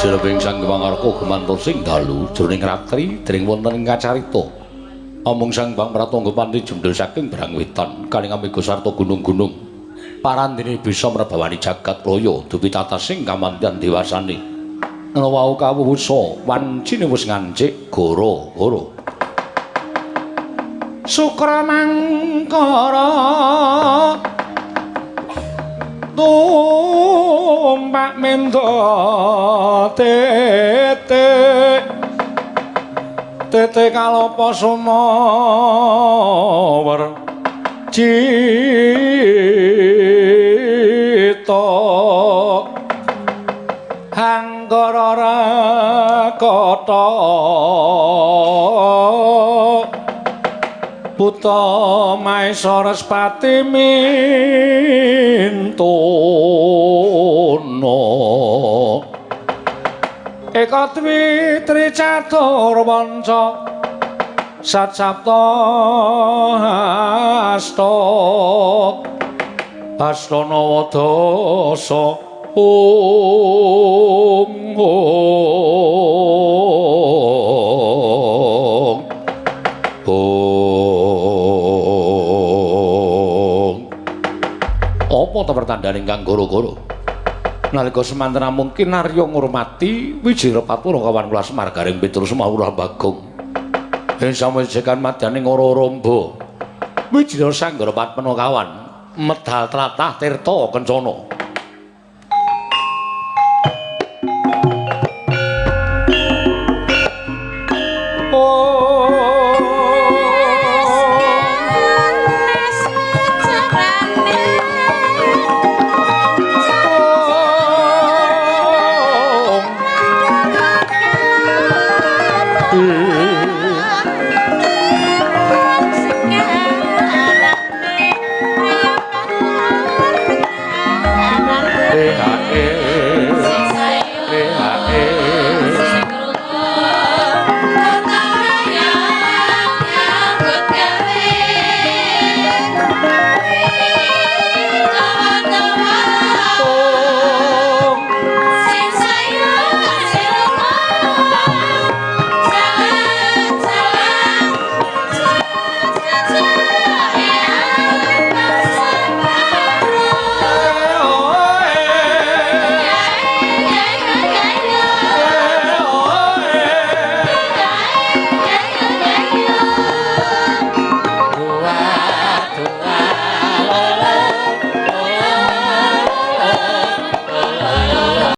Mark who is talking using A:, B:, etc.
A: Sireping Sang Pangarka gumantos sing dalu jroning ratri dring wonten ing kacarita. Amung Sang Hyang Pratangga panti jemdul saking Brangwetan kaling amiga sarta gunung-gunung. Parandene bisa mrebawani jagat raya dupi tatasing kamantian dewasane. Ana wau kawusa wancine wis ngancik goro-goro. Sukra mangkara tumpak mendo tete tete kalopo sumower cita hanggara rakata buta maesa respati mintuna eka dwi tricatur wanca sat sapta hasta hasta nawa dasa ong ong ong. Apa ta pertandane kang goro-goro? Nalika semanten namung kinarya ngurmati Wijayapatpura kawan kula Semar Gareng Petrus Semawurah Bagong. Ing sawijikan madyaning ora-ora mba Wijaya Sanggara Padmana kawan medal tlatah tirta kencana.